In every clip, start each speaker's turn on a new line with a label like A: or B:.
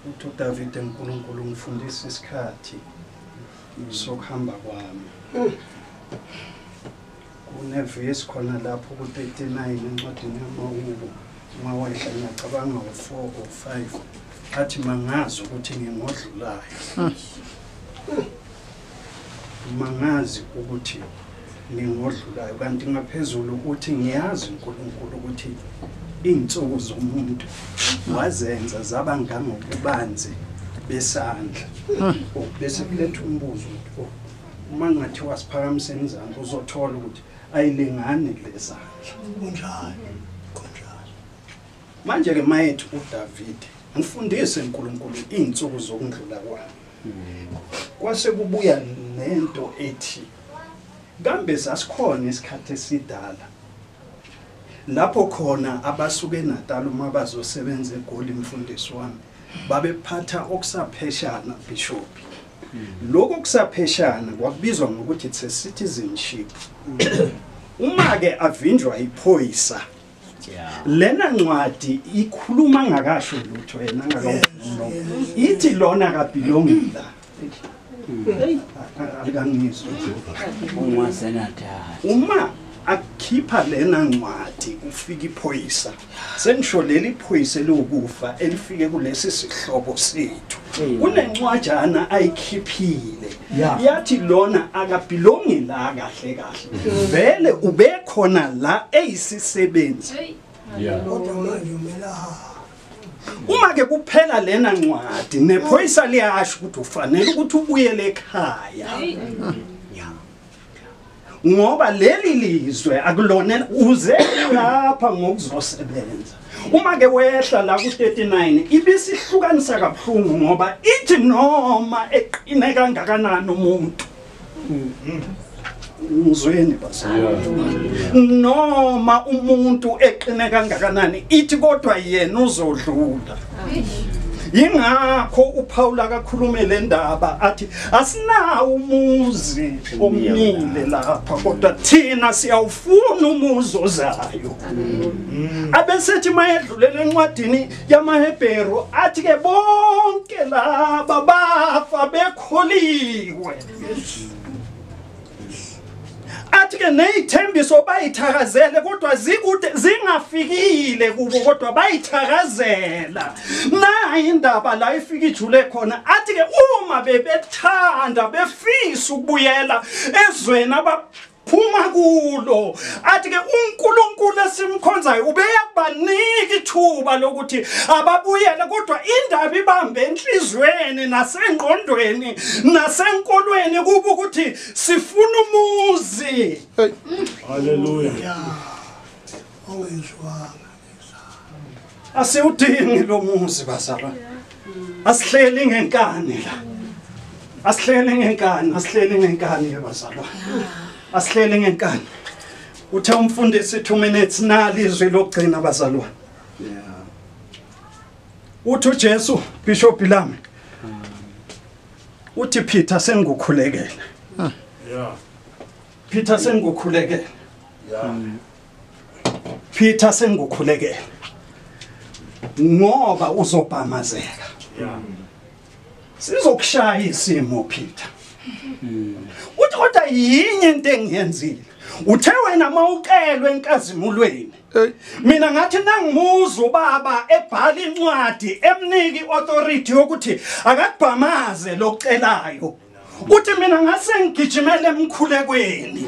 A: Uthi uDavide, uNkulunkulu ngifundisa isikhathi sokuhamba kwami. Kunevesi khona lapho ku-39 encwadini yamaHubo, uma wehla ngiyacabanga u-4 or 5, athi mangazi ukuthi ngingodlulayo, mangazi ukuthi ngingodlulayo. Kanti ngaphezulu uthi ngiyazi uNkulunkulu ukuthi iy'nsuku zomuntu wazenza zaba ngangobubanzi besandla. Bese kuletha umbuzo ukuthi uma ngathiwa siphakamiseni izandla uzothola ukuthi ayilingani lezandla.
B: Kunjalo, kunjalo.
A: Manje-ke mayethu uDavide, ngifundise uNkulunkulu iy'nsuku zokundlula kwami. Kwase kubuya nento ethi kambe sasikhona isikhathi esidala lapho khona abasuke eNatal uma bazosebenza eGoli, mfundisi wami, babephatha okusapheshana, bishop. Lokho kusapheshana kwakubizwa ngokuthi it's a citizenship. Uma-ke avinjwa iphoyisa, lena ncwadi ikhuluma ngakasho lutho yena ngakawuno, ithi lona kabelongi la. Alikangizwa. Uma akhipha lena ncwadi kufika iphoyisa, sengisho leli phoyisa eliwukufa elifike kulesi sihlobo sethu, kunencwajana ayikhiphile yathi lona akabelongi la kahle kahle, vele ubekhona la eyisisebenzi.
B: Kodwa manje umela.
A: Uma ke kuphela lena ncwadi nephoyisa liyasho ukuthi ufanele ukuthi ubuyele ekhaya, ngoba leli lizwe akulona, uze lapha ngokuzosebenza. Uma ke wehla la ku-39 ibisihlukanisa kabuhlungu, ngoba ithi noma eqine kangakanani umuntu, ngizweni bazalwane, noma umuntu eqine kangakanani ithi kodwa yena uzodlula. Yingakho uPaul akakhulume le ndaba athi asinawo umuzi omile lapha, kodwa thina siyawufuna umuzi ozayo. Abesethi mayedlulela encwadini yamaHebheru athi ke bonke laba bafa bekholiwe. Athi ke neyithembiso bayithakazele, kodwa zikude zingafikile kubo, kodwa bayithakazela. Nayi indaba la ifika ijule khona, athi ke uma bebethanda befisa ukubuyela ezweni abaphuma kulo, athi ke uNkulunkulu esimkhonzayo ubeyakubanika ithuba lokuthi ababuyele, kodwa indaba ibambe enhliziyweni nasengqondweni nasenkolweni kuba ukuthi sifuna umuzi.
C: Haleluya.
B: Ongezwanga.
A: Asiwudingi lo muzi bazalwane. Asihleli ngenkani la. Asihleli ngenkani, asihleli ngenkani ke bazalwane. Asihleli ngenkani. Uthe umfundisi 2 minutes nali izwi lokugcina bazalwane. Uthi uJesu, Bishop lami, uthi Peter sengikukhulekele. Peter sengikukhulekele. Peter sengikukhulekele. Ngoba uzobhamazeka. Sizokushaya isimo Peter. Uthi kodwa yinye into engiyenzile. Uthe wena mawucelwe enkazimulweni. Mina ngathi nangimuza ubaba ebhala incwadi emniki authority yokuthi akakubhamaze lokucelayo. Uthi mina ngase ngigijimele emkhulekweni.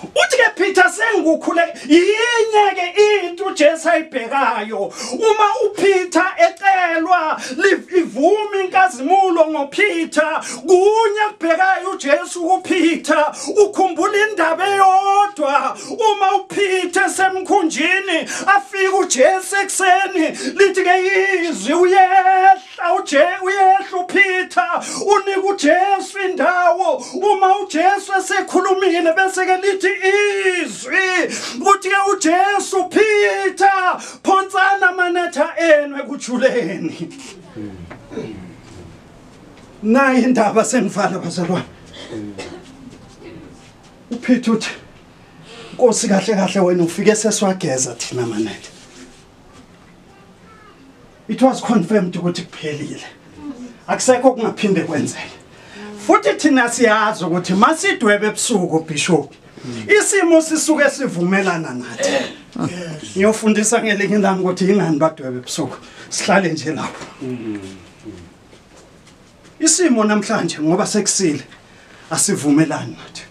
A: Uthi ke Peter sengikukhuleke. Yinye ke into uJesu ayibhekayo. Uma uPeter ecelwa ivume inkazimulo ngoPeter, kunye kubhekayo uJesu kuPeter, ukhumbula indaba eyodwa. Uma uPeter semkhunjini afika uJesu ekseni, lithi ke izwi uyehla uyehla uPeter, unika uJesu indawo. Uma uJesu esekhulumile bese ke lithi izwi, uthi ke uJesu, Peter phonsana amanetha enu ekujuleni. Nayi indaba sengivala bazalwane. uPeter uthi Nkosi kahle kahle wena ufike seswageza thina amanetha. It was confirmed ukuthi kuphelile. Akusekho kungaphinde kwenzeke. Futhi thina siyazi ukuthi masidwebe ebusuku Bishop, isimo sisuke sivumelana nathi. Ngiyofundisa ngelinye ilanga ukuthi ingani badwebe ebusuku. Sihlale nje lapho. Isimo namhlanje ngoba sekusile asivumelani nathi.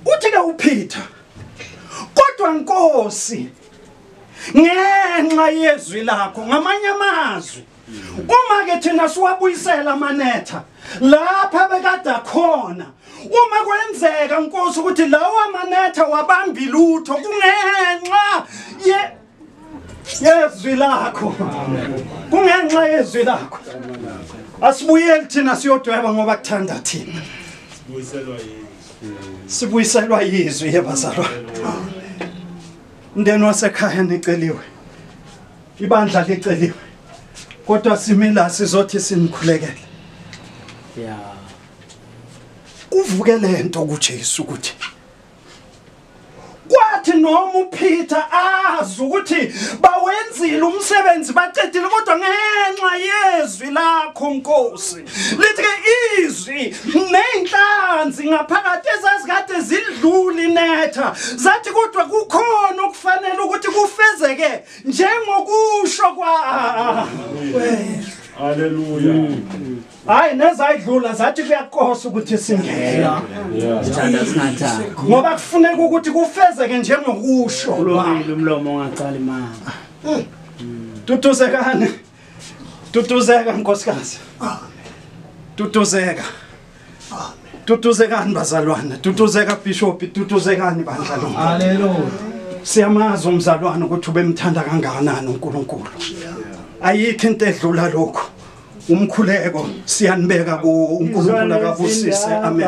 A: Uthi ke uPeter, kodwa Nkosi, ngenxa yezwi lakho, ngamanye amazwi, uma ke thina siwabuyisela amanetha lapha bekade khona, uma kwenzeka Nkosi ukuthi lawa manetha wabamba lutho kungenxa yezwi lakho, kungenxa yezwi lakho. Asibuyeli thina siyodweba ngoba kuthanda thina.
C: Sibuyiselwa yizwi.
A: Sibuyiselwa yizwi yebazalwane. Umndeni wasekhaya niceliwe, ibandla liceliwe, kodwa simila sizothi sinikhulekele. Kuvuke lento kuJesu ukuthi kwathi noma uPeter azi ukuthi bawenzile umsebenzi baqedile, kodwa ngenxa yezwi lakho Nkosi, lithi ke izwi neyinhlanzi ngaphakathi ezazikade zidlula inetha, zathi kodwa kukhona okufanele ukuthi kufezeke njengokusho kwa.
C: Haleluya.
A: Hayi nezayidlula zathi kuyakosa ukuthi singene. Ngoba kufuneka ukuthi kufezeke njengokusho.
D: Kulungile umlomo ongaqali manga.
A: Duduzekani. Duduzeka nkosikazi. Duduzeka. Duduzekani bazalwane, duduzeka Bishop, duduzekani bandla lonke.
D: Haleluya.
A: Siyamazi umzalwane ukuthi ubemthanda kangakanani uNkulunkulu. Ayikho into edlula lokho. Umkhuleko siyanibeka ku uNkulunkulu akabusise. Amen.